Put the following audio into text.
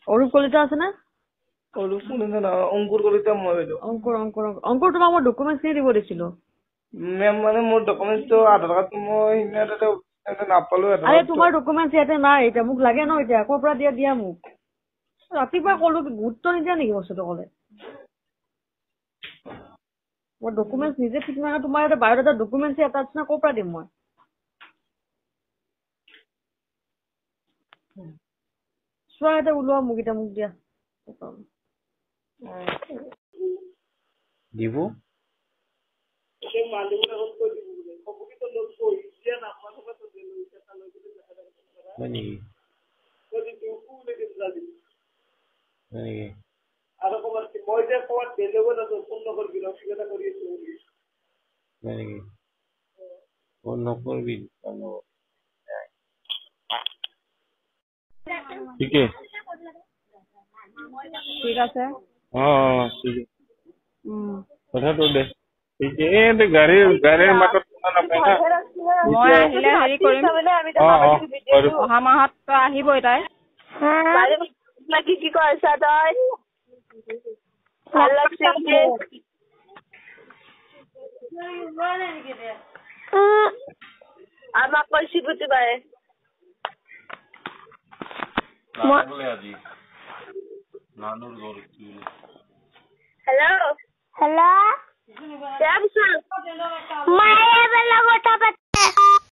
অৰূপ কলিতা আছে নে? অৰূপ কলিতা নহয়, অংকুৰ কলিতা মই বাইদেউ। অংকুৰ অংকুৰ অংকুৰ, তোমাক মই ডকুমেণ্টছ খিনি দিব দিছিলো। মেম, মানে মোৰ ডকুমেণ্টছটো আধাৰ কাৰ্ডটো মই সিদিনা তাতে নাপালো। আৰে তোমাৰ ডকুমেণ্টছ ইয়াতে নাই, এতিয়া মোক লাগে ন, এতিয়া ক'ৰ পৰা দিয়া দিয়া মোক। ৰাতিপুৱা ক'লো, গুৰুত্ব নিদিয়া নেকি বস্তুটো ক'লে? মই ডকুমেণ্টছ নিজে ঠিক নাই, তোমাৰ ইয়াতে বায়'ডাটা ডকুমেণ্টছ এটা আছে না, ক'ৰ পৰা দিম মই? চোৱা এতিয়া ওলোৱা মোক, এতিয়া মোক দিয়া। দিব হয় নেকি? হয় নেকি? হয় নেকি? ফোন নকৰবি। ঠিকে ঠিক আছে। অ অ, ঠিক কথাটো দে। ঠিকে, এই গাড়ীৰ মাতত শুনা নাপায় না। মই আহিলে হেৰি কৰিম। অ অ, বাৰু। অহা মাহত আহিবই তাই। কি কি কৰিছা তই? ভাল লাগছে। আমাক কৈছি পুতিবাই হেল্ল' হেল্ল', মায়ে বেলেগ কথা পাতি।